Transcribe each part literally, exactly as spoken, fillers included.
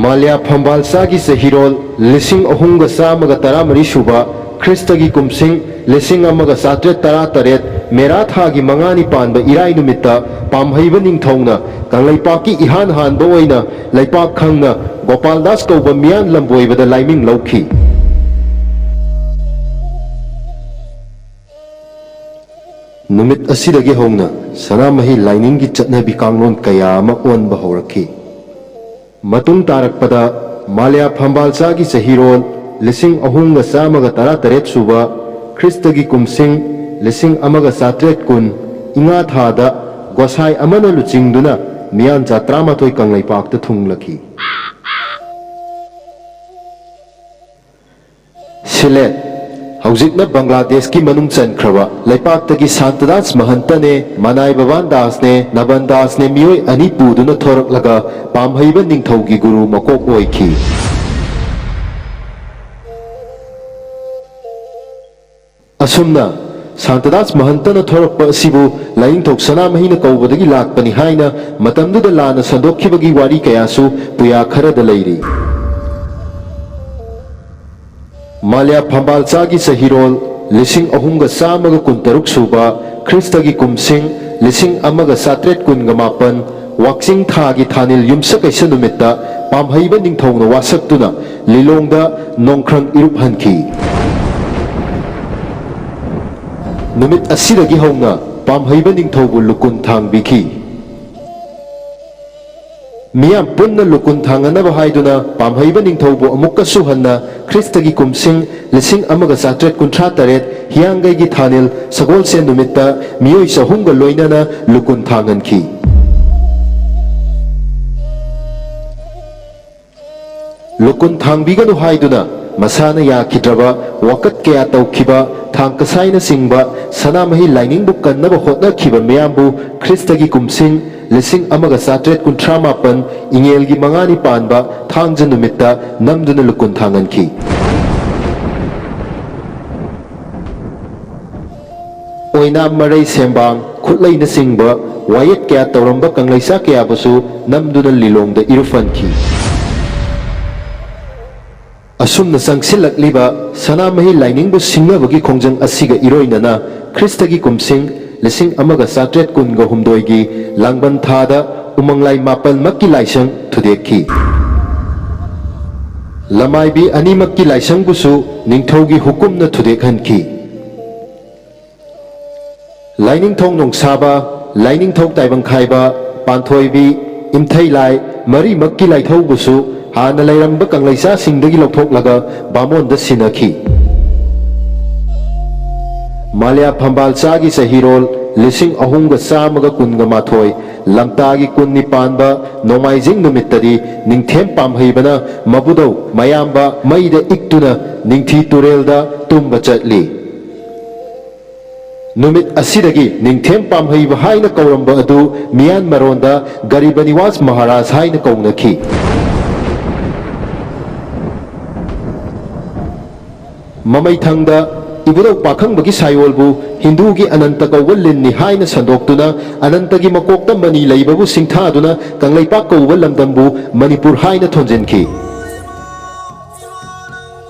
ꯃꯥꯂ꯭ꯌꯥ ꯐꯝꯕꯥꯜꯆꯥꯒꯤ ꯆꯍꯤꯔꯣꯜ ꯂꯤꯁꯤꯡ ꯑꯍꯨꯝꯒ ꯆꯥꯝꯃꯒ ꯇꯔꯥꯃꯔꯤ ꯁꯨꯕ, ꯈ꯭ꯔꯤꯁꯇꯒꯤ ꯀꯨꯝꯁꯤꯡ ꯂꯤꯁꯤꯡ ꯑꯃꯒ ꯆꯥꯇ꯭ꯔꯦꯠ ꯇꯔꯥꯇꯔꯦꯠ, ꯃꯦꯔꯥ ꯊꯥꯒꯤ ꯃꯉꯥꯅꯤ ꯄꯥꯟꯕ ꯏꯔꯥꯏ ꯅꯨꯃꯤꯠꯇ ꯄꯥꯝꯍꯩꯕ ꯅꯤꯡꯊꯧꯅ ꯀꯪꯂꯩꯄꯥꯛꯀꯤ ꯏꯍꯥꯟ ꯍꯥꯟꯕ ꯑꯣꯏꯅ ꯂꯩꯄꯥꯛ ꯈꯪꯅ ꯒꯣꯄꯥꯜꯗꯥꯁ ꯀꯧꯕ ꯃꯤꯌꯥꯟ ꯂꯝꯕꯣꯏꯕꯗ ꯂꯥꯏꯃꯤꯡ ꯂꯧꯈꯤ꯫ ꯅꯨꯃꯤꯠ ꯑꯁꯤꯗꯒꯤ ꯍꯧꯅ ꯁꯅꯥꯃꯍꯤ ꯂꯥꯏꯅꯤꯡꯒꯤ ꯆꯠꯅꯕꯤ ꯀꯥꯡꯂꯣꯟ ꯀꯌꯥ ꯑꯃ ꯑꯣꯟꯕ ꯍꯧꯔꯛꯈꯤ꯫ ꯃꯇꯨꯡ ꯇꯥꯔꯛꯄꯗ ꯃꯥꯂ꯭ꯌꯥ ꯐꯝꯕꯥꯜꯆꯥꯒꯤ ꯆꯍꯤꯔꯣꯜ ꯂꯤꯁꯤꯡ ꯑꯍꯨꯝꯒ ꯆꯥꯝꯃꯒ ꯇꯔꯥꯇꯔꯦꯠ ꯁꯨꯕ, ꯈ꯭ꯔꯤꯁꯇꯒꯤ ꯀꯨꯝꯁꯤꯡ ꯂꯤꯁꯤꯡ ꯑꯃꯒ ꯆꯥꯇ꯭ꯔꯦꯠ ꯀꯨꯟ, ꯏꯉꯥ ꯊꯥꯗ ꯒꯣꯁꯥꯏ ꯑꯃꯅ ꯂꯨꯆꯤꯡꯗꯨꯅ ꯃꯤꯌꯥꯟꯆꯥ ꯇꯔꯥꯃꯥꯊꯣꯏ ꯀꯪꯂꯩꯄꯥꯛꯇ ꯊꯨꯡꯂꯈꯤ꯫ ꯁꯤꯂꯦꯠ, ꯍꯧꯖꯤꯛꯅ ꯕꯪꯒ꯭ꯂꯥꯗꯦꯁꯀꯤ ꯃꯅꯨꯡ ꯆꯟꯈ꯭ꯔꯕ ꯂꯩꯄꯥꯛꯇꯒꯤ ꯁꯥꯟꯇꯗꯥꯁ ꯃꯍꯟꯇꯅꯦ, ꯃꯅꯥꯏ ꯕꯕꯥꯟ ꯗꯥꯁꯅꯦ, ꯅꯕꯟ ꯗꯥꯁꯅꯦ ꯃꯤꯑꯣꯏ ꯑꯅꯤ ꯄꯨꯗꯨꯅ ꯊꯣꯔꯛꯂꯒ ꯄꯥꯝꯍꯩꯕ ꯅꯤꯡꯊꯧꯒꯤ ꯒꯨꯔꯨ ꯃꯀꯣꯛ ꯑꯣꯏꯈꯤ꯫ ꯑꯁꯨꯝꯅ ꯁꯥꯟꯇꯗꯥꯁ ꯃꯍꯟꯇꯅ ꯊꯣꯔꯛꯄ ꯑꯁꯤꯕꯨ ꯂꯥꯏꯅꯤꯡꯊꯧ ꯁꯅꯥꯃꯍꯤꯅ ꯀꯧꯕꯗꯒꯤ ꯂꯥꯛꯄꯅꯤ ꯍꯥꯏꯅ ꯃꯇꯝꯗꯨꯗ ꯂꯥꯟꯅ ꯁꯟꯗꯣꯛꯈꯤꯕꯒꯤ ꯋꯥꯔꯤ ꯀꯌꯥꯁꯨ ꯄꯨꯌꯥ ꯈꯔꯗ ꯂꯩꯔꯤ꯫ ꯃꯥꯂ꯭ꯌꯥ ꯐꯝꯕꯥꯜꯆꯥꯒꯤ ꯆꯍꯤꯔꯣꯜ ꯂꯤꯁꯤꯡ ꯑꯍꯨꯝꯒ ꯆꯥꯝꯃꯒ ꯀꯨꯟꯇꯔꯨꯛ ꯁꯨꯕ, ꯈ꯭ꯔꯤꯁꯇꯒꯤ ꯀꯨꯝꯁꯤꯡ ꯂꯤꯁꯤꯡ ꯑꯃꯒ ꯆꯥꯇ꯭ꯔꯦꯠ ꯀꯨꯟꯒ ꯃꯥꯄꯟ, ꯋꯥꯛꯆꯤꯡ ꯊꯥꯒꯤ ꯊꯥꯅꯤꯜ ꯌꯨꯝꯁꯀꯩꯁ ꯅꯨꯃꯤꯠꯇ ꯄꯥꯝꯍꯩꯕ ꯅꯤꯡꯊꯧꯅ ꯋꯥꯁꯛꯇꯨꯅ ꯂꯤꯂꯣꯡꯗ ꯅꯣꯡꯈ꯭ꯔꯪ ꯏꯔꯨꯞꯍꯟꯈꯤ꯫ ꯅꯨꯃꯤꯠ ꯑꯁꯤꯗꯒꯤ ꯍꯧꯅ ꯄꯥꯝꯍꯩꯕ ꯅꯤꯡꯊꯧꯕꯨ ꯂꯨꯀꯨꯟ ꯊꯥꯡꯕꯤꯈꯤ꯫ ꯃꯤꯌꯥꯝ ꯄꯨꯟꯅ ꯂꯨꯀꯨꯟ ꯊꯥꯡꯅꯅꯕ ꯍꯥꯏꯗꯨꯅ ꯄꯥꯝꯍꯩꯕ ꯅꯤꯡꯊꯧꯕꯨ ꯑꯃꯨꯛꯀꯁꯨ ꯍꯟꯅ ꯈ꯭ꯔꯤꯁꯇꯒꯤ ꯀꯨꯝꯁꯤꯡ ꯂꯤꯁꯤꯡ ꯑꯃꯒ ꯆꯥꯇ꯭ꯔꯦꯠ ꯀꯨꯟꯊ꯭ꯔꯥ ꯇꯔꯦꯠ ꯍꯤꯌꯥꯡꯒꯩꯒꯤ ꯊꯥꯅꯤꯜ ꯁꯒꯣꯜꯁꯦꯟ ꯅꯨꯃꯤꯠꯇ ꯃꯤꯑꯣꯏ ꯆꯍꯨꯝꯒ ꯂꯣꯏꯅꯅ ꯂꯨꯀꯨꯟ ꯊꯥꯡꯍꯟꯈꯤ꯫ ꯂꯨꯀꯨꯟ ꯊꯥꯡꯕꯤꯒꯅꯨ ꯍꯥꯏꯗꯨꯅ ꯃꯁꯥꯅ ꯌꯥꯈꯤꯗ꯭ꯔꯕ ꯋꯥꯀꯠ ꯀꯌꯥ ꯇꯧꯈꯤꯕ ꯊꯥꯡ ꯀꯁꯥꯏꯅꯆꯤꯡꯕ ꯁꯅꯥꯃꯍꯤ ꯂꯥꯏꯅꯤꯡꯕꯨ ꯀꯟꯅꯕ ꯍꯣꯠꯅꯈꯤꯕ ꯃꯤꯌꯥꯝꯕꯨ ꯈ꯭ꯔꯤꯁꯇꯒꯤ ꯀꯨꯝꯁꯤꯡ ꯂꯤꯁꯤꯡ ꯑꯃꯒ ꯆꯥꯇ꯭ꯔꯦꯠ ꯀꯨꯟꯊ꯭ꯔꯥ ꯃꯥꯄꯟ ꯏꯉꯦꯜꯒꯤ ꯃꯉꯥꯅꯤ ꯄꯥꯟꯕ ꯊꯥꯡꯖ ꯅꯨꯃꯤꯠꯇ ꯅꯝꯗꯨꯅ ꯂꯨꯀꯨꯟ ꯊꯥꯡꯍꯟꯈꯤ꯫ ꯑꯣꯏꯅꯥꯝ ꯃꯔꯩ ꯁꯦꯝꯕꯥꯡ ꯈꯨꯠꯂꯩꯅꯆꯤꯡꯕ ꯋꯥꯌꯦꯠ ꯀꯌꯥ ꯇꯧꯔꯝꯕ ꯀꯪꯂꯩꯆꯥ ꯀꯌꯥꯕꯨꯁꯨ ꯅꯝꯗꯨꯅ ꯂꯤꯂꯣꯡꯗ ꯏꯔꯨꯞꯍꯟꯈꯤ꯫ ꯑꯁꯨꯝꯅ ꯆꯪꯁꯤꯜꯂꯛꯂꯤꯕ ꯁꯅꯥꯃꯍꯤ ꯂꯥꯏꯅꯤꯡꯕꯨ ꯁꯤꯡꯅꯕꯒꯤ ꯈꯣꯡꯖꯪ ꯑꯁꯤꯒ ꯏꯔꯣꯏꯅꯅ ꯈ꯭ꯔꯤꯁꯇꯒꯤ ꯀꯨꯝꯁꯤꯡ ꯂꯤꯁꯤꯡ ꯑꯃꯒ ꯆꯥꯇ꯭ꯔꯦꯠ ꯀꯨꯟꯒ ꯍꯨꯝꯗꯣꯏꯒꯤ ꯂꯥꯡꯕꯟ ꯊꯥꯗ ꯎꯃꯪꯂꯥꯏ ꯃꯥꯄꯜꯃꯛꯀꯤ ꯂꯥꯏꯁꯪ ꯊꯨꯗꯦꯛꯈꯤ꯫ ꯂꯃꯥꯏꯕꯤ ꯑꯅꯤꯃꯛꯀꯤ ꯂꯥꯏꯁꯪꯕꯨꯁꯨ ꯅꯤꯡꯊꯧꯒꯤ ꯍꯨꯀꯨꯝꯅ ꯊꯨꯗꯦꯛꯍꯟꯈꯤ꯫ ꯂꯥꯏꯅꯤꯡꯊꯧ ꯅꯣꯡꯁꯥꯕ, ꯂꯥꯏꯅꯤꯡꯊꯧ ꯇꯥꯏꯕꯪꯈꯥꯏꯕ, ꯄꯥꯟꯊꯣꯏꯕꯤ, ꯏꯝꯊꯩ ꯂꯥꯏ ꯃꯔꯤꯃꯛꯀꯤ ꯂꯥꯏꯊꯧꯕꯨꯁꯨ ꯍꯥꯟꯅ ꯂꯩꯔꯝꯕ ꯀꯪꯂꯩꯆꯥꯁꯤꯡꯗꯒꯤ ꯂꯧꯊꯣꯛꯂꯒ ꯕꯥꯃꯣꯟꯗ ꯁꯤꯟꯅꯈꯤ꯫ ꯃꯥꯂ꯭ꯌꯥ ꯐꯝꯕꯥꯜꯆꯥꯒꯤ ꯆꯍꯤꯔꯣꯜ ꯂꯤꯁꯤꯡ ꯑꯍꯨꯝꯒ ꯆꯥꯝꯃꯒ ꯀꯨꯟꯒ ꯃꯥꯊꯣꯏ, ꯂꯝꯇꯥꯒꯤ ꯀꯨꯟꯅꯤ ꯄꯥꯟꯕ ꯅꯣꯡꯃꯥꯏꯖꯤꯡ ꯅꯨꯃꯤꯠꯇꯗꯤ ꯅꯤꯡꯊꯦꯝ ꯄꯥꯝꯍꯩꯕꯅ ꯃꯕꯨꯗꯧ ꯃꯌꯥꯝꯕ ꯃꯩꯗ ꯏꯛꯇꯨꯅ ꯅꯤꯡꯊꯤ ꯇꯨꯔꯦꯜꯗ ꯇꯨꯝꯕ ꯆꯠꯂꯤ꯫ ꯅꯨꯃꯤꯠ ꯑꯁꯤꯗꯒꯤ ꯅꯤꯡꯊꯦꯝ ꯄꯥꯝꯍꯩꯕ ꯍꯥꯏꯅ ꯀꯧꯔꯝꯕ ꯑꯗꯨ ꯃꯤꯌꯥꯟ ꯃꯔꯣꯟꯗ ꯒꯔꯤꯕ ꯅꯤꯋꯥꯁ ꯃꯍꯥꯔꯥꯖ ꯍꯥꯏꯅ ꯀꯧꯅꯈꯤ꯫ ꯃꯃꯩꯊꯪꯗ ꯏꯕꯨꯙꯧ ꯄꯥꯈꯪꯕꯒꯤ ꯁꯥꯏꯑꯣꯜꯕꯨ ꯍꯤꯟꯗꯨꯒꯤ ꯑꯅꯟꯇ ꯀꯧꯕ ꯂꯤꯟꯅꯤ ꯍꯥꯏꯅ ꯁꯟꯗꯣꯛꯇꯨꯅ ꯑꯅꯟꯇꯒꯤ ꯃꯀꯣꯛꯇ ꯃꯅꯤ ꯂꯩꯕꯕꯨ ꯁꯤꯡꯊꯥꯗꯨꯅ ꯀꯪꯂꯩꯄꯥꯛ ꯀꯧꯕ ꯂꯝꯗꯝꯕꯨ ꯃꯅꯤꯄꯨꯔ ꯍꯥꯏꯅ ꯊꯣꯟꯖꯤꯟꯈꯤ꯫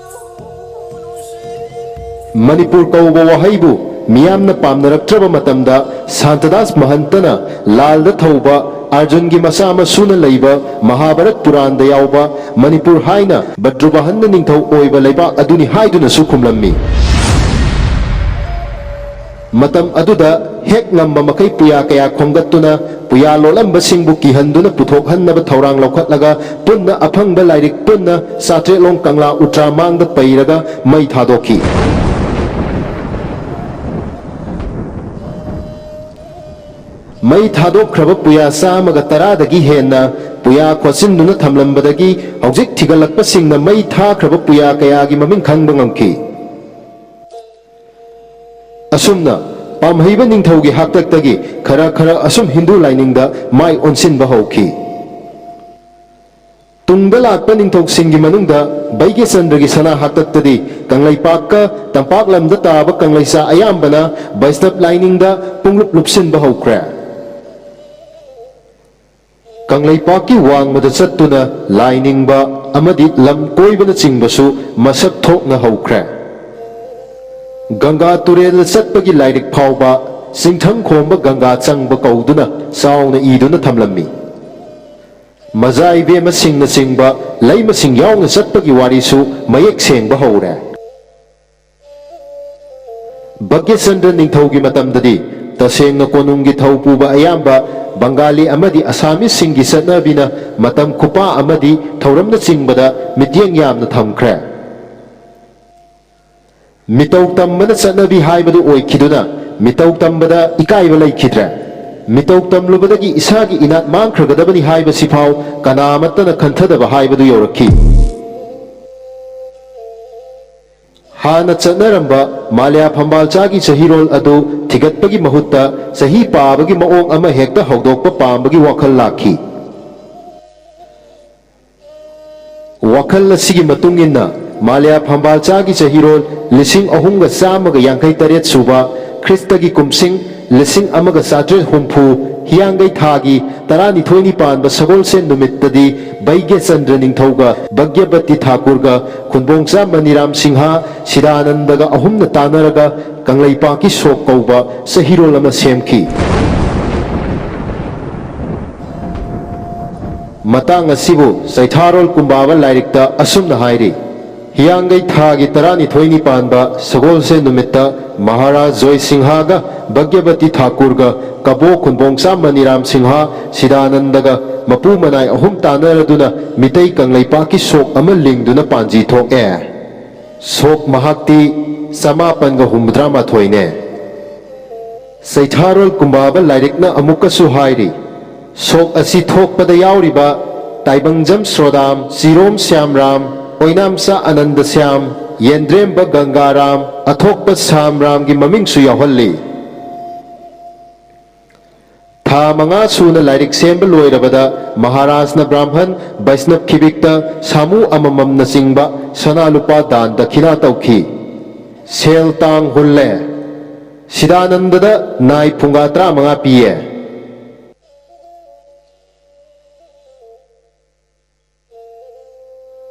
ꯃꯅꯤꯄꯨꯔ ꯀꯧꯕ ꯋꯥꯍꯩꯕꯨ ꯃꯤꯌꯥꯝꯅ ꯄꯥꯝꯅꯔꯛꯇ꯭ꯔꯕ ꯃꯇꯝꯗ ꯁꯥꯟꯇꯗꯥꯁ ꯃꯍꯟꯇꯅ ꯂꯥꯜꯗ ꯊꯧꯕ ꯑꯔꯖꯨꯟꯒꯤ ꯃꯆꯥ ꯃꯁꯨꯅ ꯂꯩꯕ ꯃꯍꯥꯚꯥꯔꯠ ꯄꯨꯔꯥꯟꯗ ꯌꯥꯎꯕ ꯃꯅꯤꯄꯨꯔ ꯍꯥꯏꯅ ꯚꯗ꯭ꯔꯨꯕꯥꯍꯟꯅ ꯅꯤꯡꯊꯧ ꯑꯣꯏꯕ ꯂꯩꯕꯥꯛ ꯑꯗꯨꯅꯤ ꯍꯥꯏꯗꯨꯅꯁꯨ ꯈꯨꯝꯂꯝꯃꯤ꯫ ꯃꯇꯝ ꯑꯗꯨꯗ ꯍꯦꯛ ꯉꯝꯕ ꯃꯈꯩ ꯄꯨꯌꯥ ꯀꯌꯥ ꯈꯣꯝꯒꯠꯇꯨꯅ ꯄꯨꯌꯥ ꯂꯣꯜꯂꯝꯕꯁꯤꯡꯕꯨ ꯀꯤꯍꯟꯗꯨꯅ ꯄꯨꯊꯣꯛꯍꯟꯅꯕ ꯊꯧꯔꯥꯡ ꯂꯧꯈꯠꯂꯒ ꯄꯨꯟꯅ ꯑꯐꯪꯕ ꯂꯥꯏꯔꯤꯛ ꯄꯨꯟꯅ ꯆꯥꯇ꯭ꯔꯦꯠꯂꯣꯡ ꯀꯪꯂꯥ ꯎꯇ꯭ꯔꯥ ꯃꯥꯡꯗ ꯄꯩꯔꯒ ꯃꯩ ꯊꯥꯗꯣꯛꯈꯤ꯫ ꯃꯩ ꯊꯥꯗꯣꯛꯈ꯭ꯔꯕ ꯄꯨꯌꯥ ꯆꯥꯝꯃꯒ ꯇꯔꯥꯗꯒꯤ ꯍꯦꯟꯅ ꯄꯨꯌꯥ ꯈꯣꯠꯆꯤꯟꯗꯨꯅ ꯊꯝꯂꯝꯕꯗꯒꯤ ꯍꯧꯖꯤꯛ ꯊꯤꯒꯠꯂꯛꯄꯁꯤꯡꯅ ꯃꯩ ꯊꯥꯈ꯭ꯔꯕ ꯄꯨꯌꯥ ꯀꯌꯥꯒꯤ ꯃꯃꯤꯡ ꯈꯪꯕ ꯉꯝꯈꯤ꯫ ꯑꯁꯨꯝꯅ ꯄꯥꯝꯍꯩꯕ ꯅꯤꯡꯊꯧꯒꯤ ꯍꯥꯛꯇꯛꯇꯒꯤ ꯈꯔ ꯈꯔ ꯑꯁꯨꯝ ꯍꯤꯟꯗꯨ ꯂꯥꯏꯅꯤꯡꯗ ꯃꯥꯏ ꯑꯣꯟꯁꯤꯟꯕ ꯍꯧꯈꯤ꯫ ꯇꯨꯡꯗ ꯂꯥꯛꯄ ꯅꯤꯡꯊꯧꯁꯤꯡꯒꯤ ꯃꯅꯨꯡꯗ ꯕꯩꯒ꯭ꯌꯆꯟꯗ꯭ꯔꯒꯤ ꯁꯅꯥ ꯍꯥꯛꯇꯛꯇꯗꯤ ꯀꯪꯂꯩꯄꯥꯛꯀ ꯇꯝꯄꯥꯛ ꯂꯝꯗ ꯇꯥꯕ ꯀꯪꯂꯩꯆꯥ ꯑꯌꯥꯝꯕꯅ ꯕꯩꯁꯅꯕ ꯂꯥꯏꯅꯤꯡꯗ ꯄꯨꯡꯂꯨꯞ ꯂꯨꯞꯁꯤꯟꯕ ꯍꯧꯈ꯭ꯔꯦ꯫ ꯀꯪꯂꯩꯄꯥꯛꯀꯤ ꯋꯥꯡꯃꯗ ꯆꯠꯇꯨꯅ ꯂꯥꯏ ꯅꯤꯡꯕ ꯑꯃꯗꯤ ꯂꯝ ꯀꯣꯏꯕꯅꯆꯤꯡꯕꯁꯨ ꯃꯁꯛ ꯊꯣꯛꯅ ꯍꯧꯈ꯭ꯔꯦ꯫ ꯒꯪꯒꯥ ꯇꯨꯔꯦꯜꯗ ꯆꯠꯄꯒꯤ ꯂꯥꯏꯔꯤꯛ ꯐꯥꯎꯕ ꯆꯤꯡꯊꯪ ꯈꯣꯝꯕ ꯒꯪꯒꯥ ꯆꯪꯕ ꯀꯧꯗꯨꯅ ꯆꯥꯎꯅ ꯏꯗꯨꯅ ꯊꯝꯂꯝꯃꯤ꯫ ꯃꯖꯥ ꯏꯕꯦꯝꯃꯁꯤꯡꯅꯆꯤꯡꯕ ꯂꯩꯃꯁꯤꯡ ꯌꯥꯎꯅ ꯆꯠꯄꯒꯤ ꯋꯥꯔꯤꯁꯨ ꯃꯌꯦꯛ ꯁꯦꯡꯕ ꯍꯧꯔꯦ꯫ ꯚꯒ꯭ꯌꯆꯟꯗ꯭ꯔ ꯅꯤꯡꯊꯧꯒꯤ ꯃꯇꯝꯗꯗꯤ ꯇꯁꯦꯡꯅ ꯀꯣꯅꯨꯡꯒꯤ ꯊꯧ ꯄꯨꯕ ꯑꯌꯥꯝꯕ ꯕꯪꯒꯥꯂꯤ ꯑꯃꯗꯤ ꯑꯁꯥꯃꯤꯁꯁꯤꯡꯒꯤ ꯆꯠꯅꯕꯤꯅ ꯃꯇꯝ ꯈꯨꯄꯥ ꯑꯃꯗꯤ ꯊꯧꯔꯝꯅꯆꯤꯡꯕꯗ ꯃꯤꯠꯌꯦꯡ ꯌꯥꯝꯅ ꯊꯝꯈ꯭ꯔꯦ꯫ ꯃꯤꯇꯧ ꯇꯝꯕꯅ ꯆꯠꯅꯕꯤ ꯍꯥꯏꯕꯗꯨ ꯑꯣꯏꯈꯤꯗꯨꯅ ꯃꯤꯇꯧ ꯇꯝꯕꯗ ꯏꯀꯥꯏꯕ ꯂꯩꯈꯤꯗ꯭ꯔꯦ꯫ ꯃꯤꯇꯧ ꯇꯝꯂꯨꯕꯗꯒꯤ ꯏꯁꯥꯒꯤ ꯏꯅꯥꯠ ꯃꯥꯡꯈ꯭ꯔꯒꯗꯕꯅꯤ ꯍꯥꯏꯕꯁꯤꯐꯥꯎ ꯀꯅꯥꯃꯠꯇꯅ ꯈꯟꯊꯗꯕ ꯍꯥꯏꯕꯗꯨ ꯌꯧꯔꯛꯈꯤ꯫ ꯍꯥꯟꯅ ꯆꯠꯅꯔꯝꯕ ꯃꯥꯂ꯭ꯌꯥ ꯐꯝꯕꯥꯜꯆꯥꯒꯤ ꯆꯍꯤꯔꯣꯜ ꯑꯗꯨ ꯊꯤꯒꯠꯄꯒꯤ ꯃꯍꯨꯠꯇ ꯆꯍꯤ ꯄꯥꯕꯒꯤ ꯃꯑꯣꯡ ꯑꯃ ꯍꯦꯛꯇ ꯍꯧꯗꯣꯛꯄ ꯄꯥꯝꯕꯒꯤ ꯋꯥꯈꯜ ꯂꯥꯛꯈꯤ꯫ ꯋꯥꯈꯜ ꯑꯁꯤꯒꯤ ꯃꯇꯨꯡ ꯏꯟꯅ ꯃꯥꯂ꯭ꯌꯥ ꯐꯝꯕꯥꯜꯆꯥꯒꯤ ꯆꯍꯤꯔꯣꯜ ꯂꯤꯁꯤꯡ ꯑꯍꯨꯝꯒ ꯆꯥꯝꯃꯒ ꯌꯥꯡꯈꯩ ꯇꯔꯦꯠ ꯁꯨꯕ ꯈ꯭ꯔꯤꯁꯇꯒꯤ ꯀꯨꯝꯁꯤꯡ ꯂꯤꯁꯤꯡ ꯑꯃꯒ ꯆꯥꯇ꯭ꯔꯦꯠ ꯍꯨꯝꯐꯨ ꯍꯤꯌꯥꯡꯒꯩ ꯊꯥꯒꯤ ꯇꯔꯥꯅꯤꯊꯣꯏꯅꯤ ꯄꯥꯟꯕ ꯁꯒꯣꯜꯁꯦꯟ ꯅꯨꯃꯤꯠꯇꯗꯤ ꯚꯩꯒ꯭ꯌꯆꯟꯗ꯭ꯔ ꯅꯤꯡꯊꯧꯒ ꯚꯒ꯭ꯌꯕꯇꯤ ꯊꯥꯀꯨꯔꯒ ꯈꯨꯟꯕꯣꯡꯆꯥ ꯃꯅꯤꯔꯥꯝ ꯁꯤꯡꯍ ꯁꯤꯗꯥꯅꯟꯗꯒ ꯑꯍꯨꯝꯅ ꯇꯥꯟꯅꯔꯒ ꯀꯪꯂꯩꯄꯥꯛꯀꯤ ꯁꯣꯛ ꯀꯧꯕ ꯆꯍꯤꯔꯣꯜ ꯑꯃ ꯁꯦꯝꯈꯤ꯫ ꯃꯇꯥꯡ ꯑꯁꯤꯕꯨ ꯆꯩꯊꯥꯔꯣꯜ ꯀꯨꯝꯕꯥꯕ ꯂꯥꯏꯔꯤꯛꯇ ꯑꯁꯨꯝꯅ ꯍꯥꯏꯔꯤ, ꯍꯤꯌꯥꯡꯒꯩ ꯊꯥꯒꯤ ꯇꯔꯥꯅꯤꯊꯣꯏꯅꯤ ꯄꯥꯟꯕ ꯁꯒꯣꯜꯁꯦꯟ ꯅꯨꯃꯤꯠꯇ ꯃꯍꯥꯔꯥꯖ ꯖꯣꯏ ꯁꯤꯡꯍꯒ ꯚꯒ꯭ꯌꯕꯇꯤ ꯊꯥꯀꯨꯔꯒ ꯀꯕꯣ ꯈꯨꯟꯕꯣꯡꯆꯥ ꯃꯅꯤꯔꯥꯝ ꯁꯤꯡꯍ ꯁꯤꯗꯥꯅꯟꯗꯒ ꯃꯄꯨ ꯃꯅꯥꯏ ꯑꯍꯨꯝ ꯇꯥꯟꯅꯔꯗꯨꯅ ꯃꯤꯇꯩ ꯀꯪꯂꯩꯄꯥꯛꯀꯤ ꯁꯣꯛ ꯑꯃ ꯂꯤꯡꯗꯨꯅ ꯄꯥꯟꯖꯤ ꯊꯣꯛꯑꯦ꯫ ꯁꯣꯛ ꯃꯍꯥꯛꯇꯤ ꯆꯃꯥꯄꯟꯒ ꯍꯨꯝꯐꯨꯇꯔꯥ ꯃꯥꯊꯣꯏꯅꯦ꯫ ꯆꯩꯊꯥꯔꯣꯜ ꯀꯨꯝꯕꯥꯕ ꯂꯥꯏꯔꯤꯛꯅ ꯑꯃꯨꯛꯀꯁꯨ ꯍꯥꯏꯔꯤ, ꯁꯣꯛ ꯑꯁꯤ ꯊꯣꯛꯄꯗ ꯌꯥꯎꯔꯤꯕ ꯇꯥꯏꯕꯪꯖꯝ ꯁ꯭ꯔꯣꯗꯥꯝ, ꯆꯤꯔꯣꯝ ꯁ꯭ꯌꯥꯝꯔꯥꯝ, ꯑꯣꯏꯅꯥꯝꯆꯥ ꯑꯅꯟꯗ ꯁ꯭ꯌꯥꯝ, ꯌꯦꯟꯗ꯭ꯔꯦꯝꯕ ꯒꯪꯒꯥꯔꯥꯝ, ꯑꯊꯣꯛꯄ ꯁ꯭ꯌꯥꯝꯔꯥꯝꯒꯤ ꯃꯃꯤꯡꯁꯨ ꯌꯥꯎꯍꯜꯂꯤ꯫ ꯊꯥ ꯃꯉꯥ ꯁꯨꯅ ꯂꯥꯏꯔꯤꯛ ꯁꯦꯝꯕ ꯂꯣꯏꯔꯕꯗ ꯃꯍꯥꯔꯥꯖꯅ ꯕ꯭ꯔꯥꯝꯍꯟ ꯕꯩꯁꯅꯕ ꯈꯤꯕꯤꯛꯇ ꯁꯥꯃꯨ ꯑꯃꯃꯝꯅꯆꯤꯡꯕ ꯁꯅꯥ ꯂꯨꯄꯥ ꯗꯥꯟ ꯗꯈꯤꯅꯥ ꯇꯧꯈꯤ꯫ ꯁꯦꯜ ꯇꯥꯡ ꯍꯨꯜꯂꯦ꯫ ꯁꯤꯗꯥꯅꯟꯗꯗ ꯅꯥꯏ ꯐꯨꯡꯒꯥ ꯇꯔꯥꯃꯉꯥ ꯄꯤꯌꯦ꯫